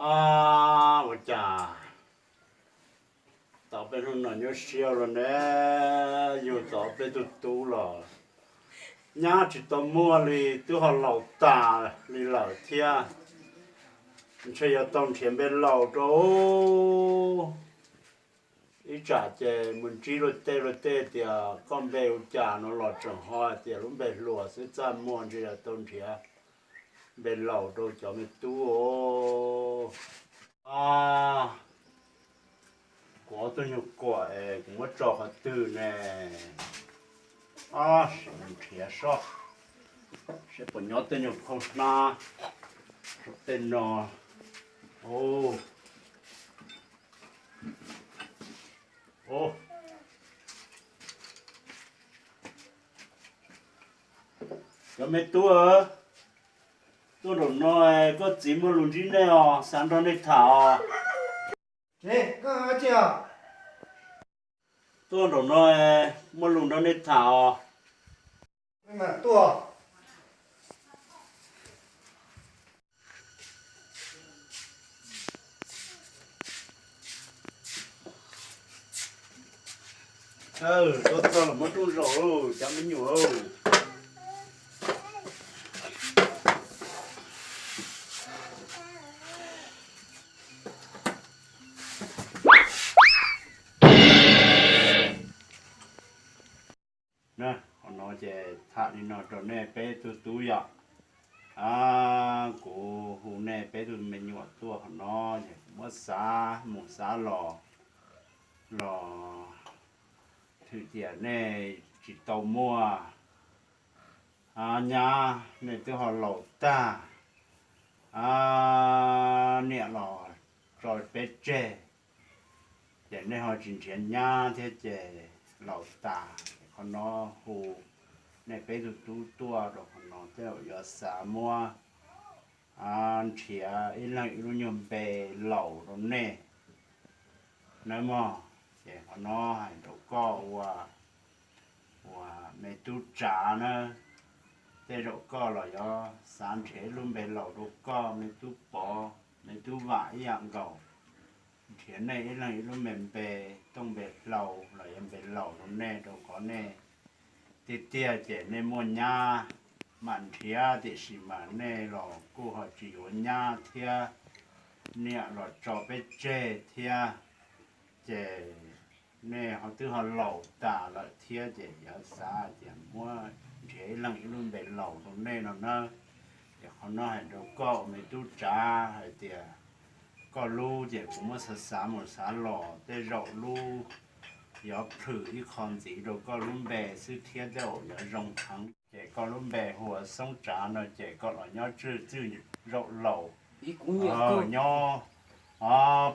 A, ua cas tau peb hnub no nyuaj siab los ne, yug tau peb tug tub los nyab tsis tau muaj li, twb ho laus tas li lawm thiab. Ntshe yuav tau nrhiav npe laus rau. Ib tsam ces mus ntsib luag tej luag tej tias koj npe hu cas no los tseem ho tias lub npe hluas xwb, txaj muag ntshe yuav tau nrhiav npe laus rau cov me tub os. Kuv ob tug nyuag kuam es kuv muab tso qhov twg ne? Nrhiav soj, seb puas nyob tej nyuag phauj hnab tej no. Cov me tub, tuaj nraum no, koj txiv muaj lus ntsib nej os, xav nrog nej tham os. Tuaj nraum no, muaj lus nrog nej tham os. Tuaj txog los muab rooj zaum, cov me nyuam. Qhov no ces tham li no rau nej peb tug tub yom. Kuv hu nej peb tug me nyuam tuaj qhov no ces kuv muab xav mus xav los, los hwm tias nej tsis tau muaj nyab, nej twb ho laus tag, niam los tso peb tseg, ces nej ho tsis nrhiav nyab thiab ces laus tas. Qhov no hu nej peb tug tub tuaj rau qhov no tej zaum yuav xav muab nrhiav ib leeg ib lub nyuag npe laus rau nej nawb mog. Ces qhov no hais rau koj ua, ua me tub Tsav na, tej zaum koj los yuav xav nrhiav ib lub npe laus rau koj me tub Pov me tub Vam ib yam nkaus. Nrhiav nej ib leeg ib lub me npe, tooj npe hlau los yog npe laus rau nej, rau qhov nej tiag tiag ces nej muaj nyab mam nrhiav, tiam sis mas nej los kuj ho tsis yuav nyab thiab, niam los tso peb tseg thiab, ces nej ho twb ho laus tas lawm thiab ces yuav xav hais tias muab nrhiav ib leeg ib lub npe laus rau nej no na. Ces qhov no hais rau koj me tub Tsav hais tias koj lub ces kuv muab xav xav mus xav los tej zaum lub yuav plhws ib qho ntxiv rau koj lub npe xwb thiab tej zaum yuav zoo heev. Ces koj lub npe hu ua Xoob Tsav no ces koj los nyob tswj txwj zaum laus nyob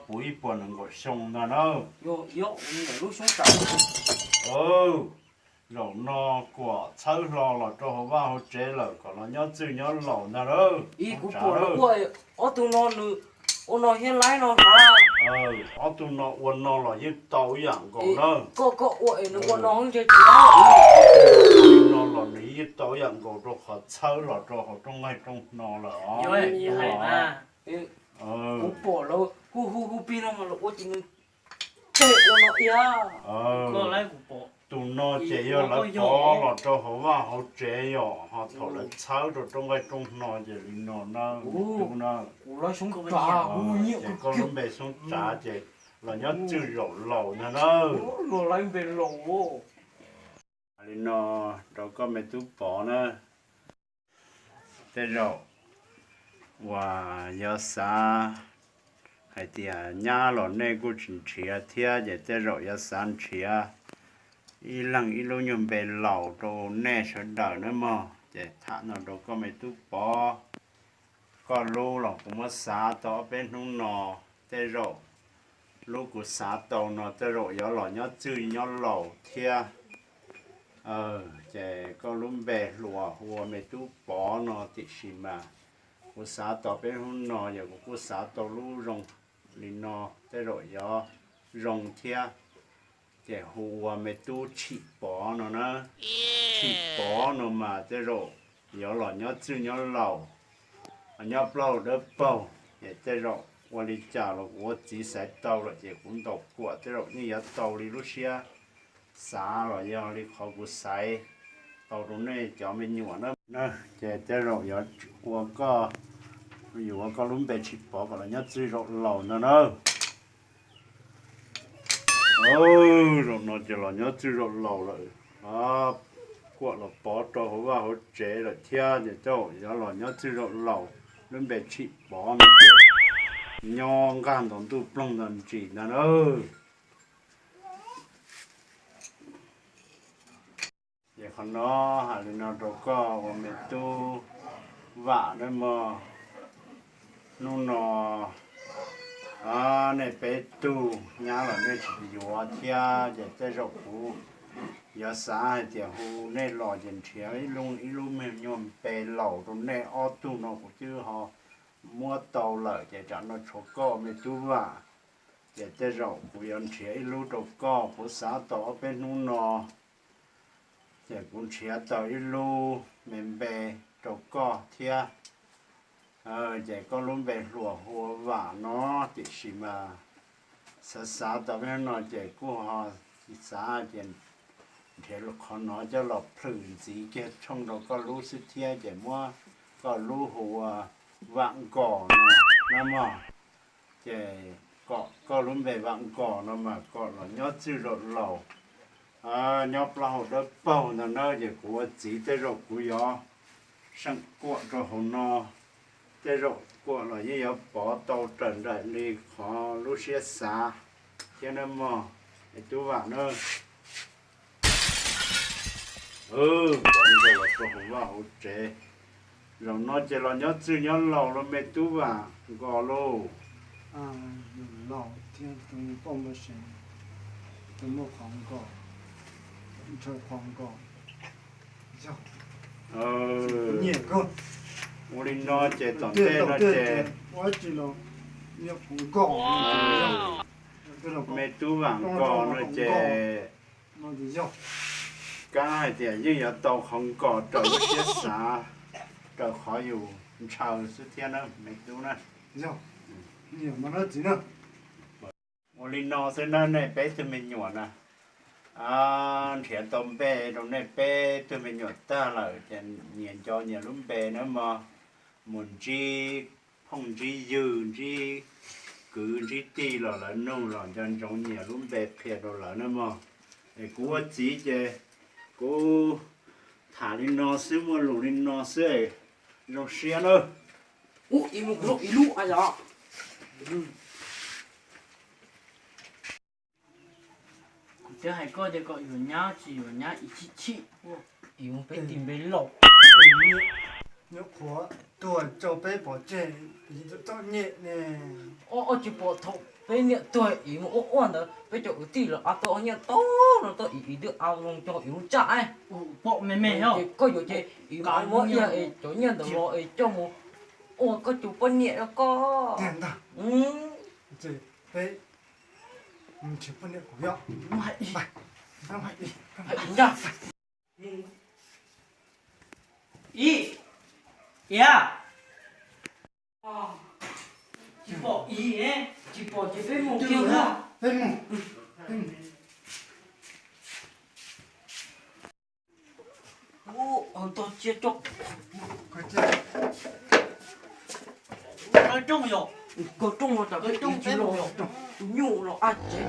puv ib puas nees nkaum xyoo ntag na. Zaum no kuam txhawb hlo los rau hauv vaj hauv tsev lawm kom los nyob txwj nyob laus ntag lauj. Ob tug no nws ua no thiab laib no. Ob tug no ua no los yeej tau ib yam nkaus na. Koj, koj ua es nws ua no ntshe tsis laib. Ua no los nws yeej tau ib yam nkaus rau qhov txhawb los rau hauv rooj nqaij rooj hno lawm os. Kuv pom lawv hu hu hu pig no mas lawv ua ces nws tseg ua no thiab. Tus no ces yog lawv pov los rau hauv vaj hauv tsev yom, ho thaum lawv txhawb rau rooj nqaij rooj hno ces li no na. Tus no, ces koj lub npe Xoob Tsav ces los nyob txwj zaum laus ntag na. Li no rau koj me tub Pov na, tej zaum uas yog xav hais tias nyab los nej kuj tsis nrhiav thiab ces tej zaum yuav xav nrhiav ib leeg ib lub nyuag npe laus rau nej sawv daws nawb mog. Ces tham no rau koj me tub Pov, koj lub los kuv muab xav tau ob peb hnub no, tej zaum lub kuv xav tau no tej zaum yuav los nyob txwj nyob laus thiab. Ces koj lub npe hluas hu ua me tub Pov no, tiam sis mas kuv xav tau peb hnub no yog kuv kuj xav tau lub zoo li no, tej zaum yuav zoo thiab. Ces hu ua me tub Tshim Pov no na. Tshim Pov no mas tej zaum yuav los nyob txwj nyob laus, nyob plaub dawb paug, ces tej zaum Ua li cas los kuv ua txiv xaiv tau lawm ces kuv ntaus kuam tej zaum yeej yuav tau li lub siab xav los yog li qhov kuv xaiv tau rau nej cov me nyuam na. Ces tej zaum yuav ua koj, yuav ua koj lub npe tshis pov kom los nyob txwj zaum laus ntag na. Zaum no ces los nyob txwj zaum laus lawm. Kuam los pov rau hauv vaj hauv tsev lawm thiab ces tej zaum yuav los nyob txwj zaum laus, lub npe tshis pov no ces nyob nqaj ntaus ntuj ploog ntaus ntsis ntag na. Ces qhov no hais li no rau koj ua me tub Vam nawb mog. Hnub no nej peb tug nyab los nej tsis yuav thiab ces tej zaum kuv yuav xav hais tias hu nej los ces nrhiav ib lub, ib lub me nyuam npe laus rau nej ob tug no kuv twb ho muab tau lawm ces tsam no tshuav koj me tub Vam. Ces tej zaum kuv yuav nrhiav ib lub rau koj, kuv xav tau ob peb hnub no ces kuv nrhiav tau ib lub me npe rau koj thiab. Ces koj lub npe hluas hu ua Vam no, tiam sis mas xav xav tau peb hnub no ces kuj ho xav ces nrhiav qhov no coj los plhws ntxiv kiag tshooj rau koj lub xwb thiab ces muab koj lub hu ua Vam Nkos no na mog. Ces kom koj lub npe Vam Nkos no mas kom los nyob txwj zaum laus, nyob plaub hau dawb paug ntag na. Ces kuv ua txiv tej zaum kuv yuav seem kuam rau hauv no, tej zaum kuam los yeej yuav pov tau raws nraim li qhov lub siab xav thiab na mog, es tub Vam na. Pov nkaus los rau hauv vaj hauv tsev. Zaum no ces los nyob txwj nyob laus los me tub Vam Nkos lauj. Laus thiab tus poj mus sev, tus muaj qhov nkos, ntshaw qhov nkos. Nyiam kawg. Ua li no ces tom ntej no ces ua tsi los nyiam qhov nkos. Me tub Vam Nkos no ces kab hais tias yeej yuav tau qhov nkos raws lub siab xav, raws qhov yus ntshaw xwb thiab na me tub na. Ua li no xwb na nej peb tug me nyuam na. Nrhiav tau npe rau nej peb tug me nyuam tag lawm ces nyias nco nyias lub npe na mog. Mus ntsib phooj ntsib ywg ntsib kwv ntsib tij los lawv nug los nco ntsoov nyias lub npe qhia rau lawv na mog. Es kuv ua txiv ces kuv tham li no xwb, muaj lus li no xwb, zoo siab nawb. Ub, ib mus kuv lub ib lub a yom. Kuv twb hais koj tias kom yuav nyab tsis yuav nyab ib chim chim, ib mus peb tis npe laus. Nyuam qhuav tuag tso peb pov tseg, txom nyem ne. Ua tsis pom thaum peb niam tuag ib mus ua ua ntawd peb cov kwv tij los a tau nyiaj tau no tau ib twb a zoo cog ib lub tsaj. Pom me me ces koj yuav ces ib muab iag es cov nyiaj ntawd los es coj mus ua koj tus poj niam rau koj. Peb nrhiav poj niam kuv yom. Hais ib ntag. Ib, ib, tsis pom ib, tsis pom ces peb mus kiag na. Peb mus, peb mus. Ub, tog cia tso. Kaw rooj yom. Kaw rooj los tam kaw rooj peb los yom. Tus nyuj los a tsev.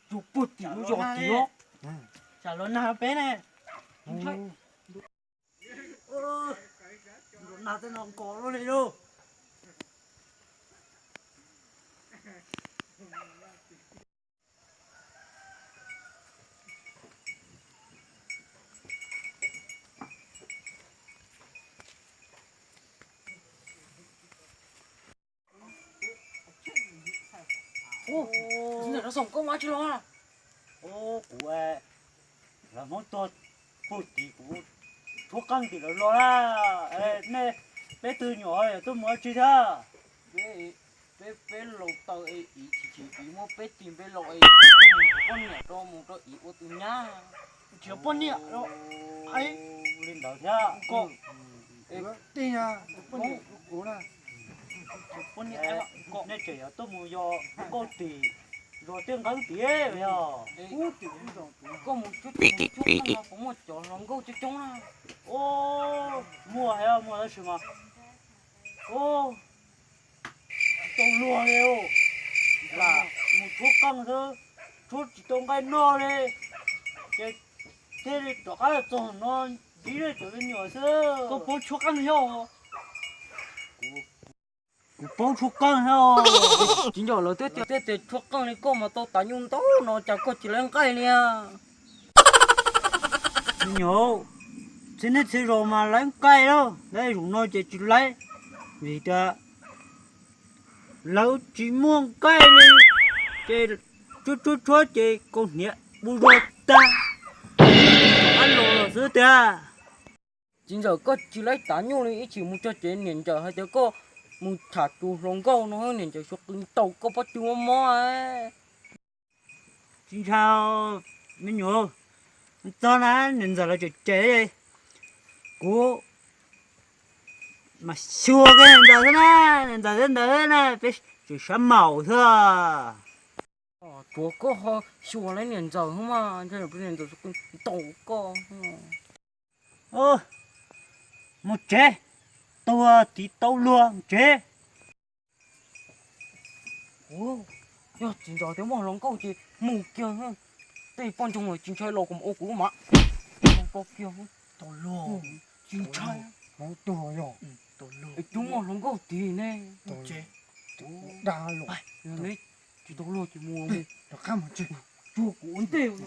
Tus puag tim lub zos tim os. Tsam los nag peb ne. Los nag tej no nkos luaj li lauj. Ub, ntawm no xoom koj ua tsi los? Ub, kuv, lawv Hmoob tuag puag tim kuv tshuab qeej tim lawv los na. Nej peb tug nyuam yog tuaj mus ua tsi thiab? Peb, peb laus taw es ib chim chim ib muab Peb tsis npe los poj niam rau mus rau ib ua tus nyab. Tsis poj niam li ntawd thiab. Poj niam, nej tseem yuav tuaj mus yos nkauj tim zos Tiaj Nqeeb tim yog? Koj mus puas muaj cov hluas nkauj coob coob na? Muaj, muaj tab sis mas tsis tau luag li. Lam mus tshuab qeej xwb, tshuab tsis tau nqaij noj li, ces thiaj li rov qab los txog no ntsib nej cov me nyuam xwb. Koj paub tshuab qeej thiab? Kuv paub tshuab qeej thiab. Tsis nco lawv twb tias tshuab qeej li koj mas tau tav nyuj ntau no cas koj tsis laib nqaij li. Me nyuam, txhia niaj txhia zaus mas laib nqaij lawm, tab sis zaum no ces tsis laib, vim tias lawv tsis muaj nqaij li, ces tshuab tshuab tshuab ces kaus hniav bu zog tag, rov qab los lawm xwb tiag. Txiv ntxawm, koj tsis laib tav nyuj li, ib tsam mus tso cev niam ntxawm hais tias koj mus tham tus hluas nkauj no, niam ntxawm xyuas qw ntaus koj pob tw mob mob. Tsis ntshai, me nyuam, txog na niam ntxawm lawv tseem tsem, kuv mas xyuas kiag niam ntxawm xwb na, niam ntxawm xwb ntawd na, peb tseem sab maum xwb. Tsuav koj ho xyuas laib niam ntxawm xwb mas, niam ntxawm xyuas qw ntaus koj. Mus tsev, tuag tiv tau luag mus tsev. Yog txiv ntxawm tias muaj hluas nkauj ces mus kiag, tej poj ntxoog los tsis ntshai los kom ua kuv lub mav. Tau kiag, tsis ntshai. Twb muaj hluas nkauj tid ne. Tsis tau luag ces mus, rov qab mus tsev, tsuag kuv ua ntej li.